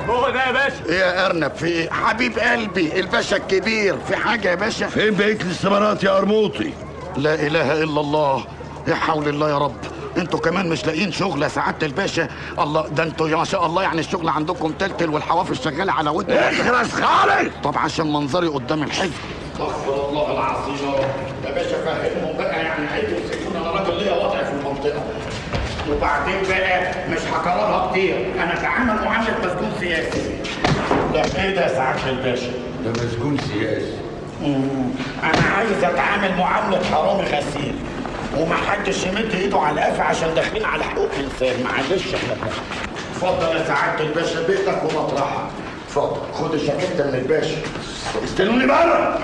هو ده يا باشا. ايه يا ارنب، في ايه؟ حبيب قلبي الباشا الكبير، في حاجة يا باشا؟ فين بقية الاستمارات يا قرموطي؟ لا اله الا الله، يا حول الله يا رب. انتوا كمان مش لاقيين شغل يا سعادة الباشا؟ الله، ده انتوا يا شاء الله يعني الشغل عندكم تلتل والحوافز شغالة على ودن. اخرس خالص. طب عشان منظري قدام الحزب. استغفر الله العظيم يا رب. يا باشا فهمهم بقى، يعني عيب وسيبوني، انا راجل ليا وضع في المنطقة. وبعدين بقى مش هكررها كتير، انا اتعامل معاملة مسجون سياسي. ده ايه ده يا سعادة الباشا؟ ده مسجون سياسي. انا عايز اتعامل معاملة حرامي غسيل، ومحدش يمد ايده على القفا عشان داخلين على حقوق انسان. معلش احنا. اتفضل يا سعادة الباشا، بيتك ومطرحك. اتفضل خد الجاكيته من الباشا. استنوني بره.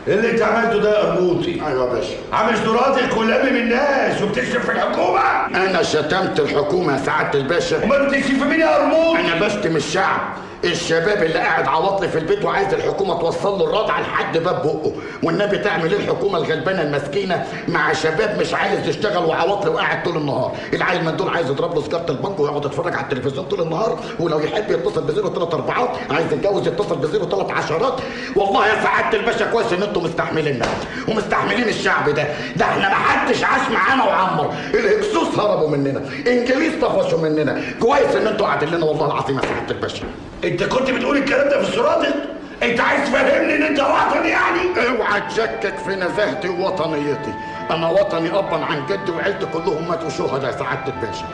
ايه اللي انت عملته ده يا قرموطي؟ ايوه يا باشا. عامل صوراتك ولامم الناس وبتشتم في الحكومة؟ انا شتمت الحكومة يا سعادة الباشا؟ امال بتشتم في مين يا قرموطي؟ انا بشتم الشعب، الشباب اللي قاعد عواطلي في البيت وعايز الحكومة توصل له الرضعه لحد باب بقه. والنبي تعمل ايه الحكومة الغلبانه المسكينة مع شباب مش عايز يشتغل وعواطلي وقاعد طول النهار؟ العيل من دول عايز يضرب له سيجارة البنك ويقعد يتفرج على التلفزيون طول النهار، ولو يحب يتصل ب 0 3 4، عايز يتجوز يتصل ب 0 3 عشرات. والله يا سعادة الباشا كويس ان انتم مستحمليننا ومستحملين الشعب ده. ده احنا ما حدش عاش معانا وعمر، الهكسوس هربوا مننا، انجليز طفشوا مننا. كويس ان انتوا قاعدين لنا والله العظيم يا سعادة الباشا. انت كنت بتقول الكلام ده في السرادق؟ انت عايز تفهمني ان انت وطني يعني؟ اوعى تشكك في نزاهتي ووطنيتي، انا وطني ابا عن جدي وعيلتي كلهم ماتوا شهداء يا سعادة الباشا.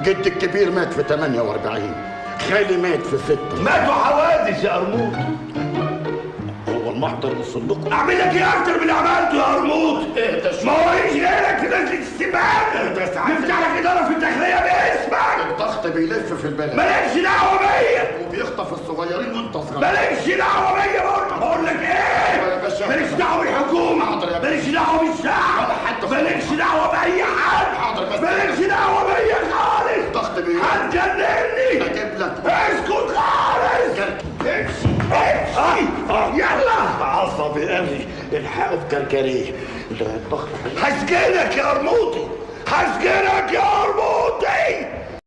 جدي الكبير مات في 48، خالي مات في 6. ماتوا حوادث يا قرموط. هو المحضر وصل لكم؟ اعمل لك ايه اكتر من اللي عملته يا قرموط؟ اهدى شوية. ما هو غيرك في نزله السمان. اهدى يا سعادة. نفتح لك ادارة في الداخلية باسمك. الضغط بيلف في البلد. مالكش دعوه بيا. وبيخطف الصغيرين وانت صغير. مالكش دعوه بيا. بقول لك ايه؟ يا باشا مالكش دعوه بالحكومة. حاضر يا باشا. مالكش دعوه بالشعب. ولا حد. مالكش دعوه باي حد. حاضر بس. مالكش دعوه بيا خالص. الضغط بيلف. هتجنني. اجيب لك. اسكت خالص. امشي امشي يلا. عصبي قوي، الحقه بكركريه. ده الضغط. هسجنك يا قرموطي، هسجنك يا قرموطي.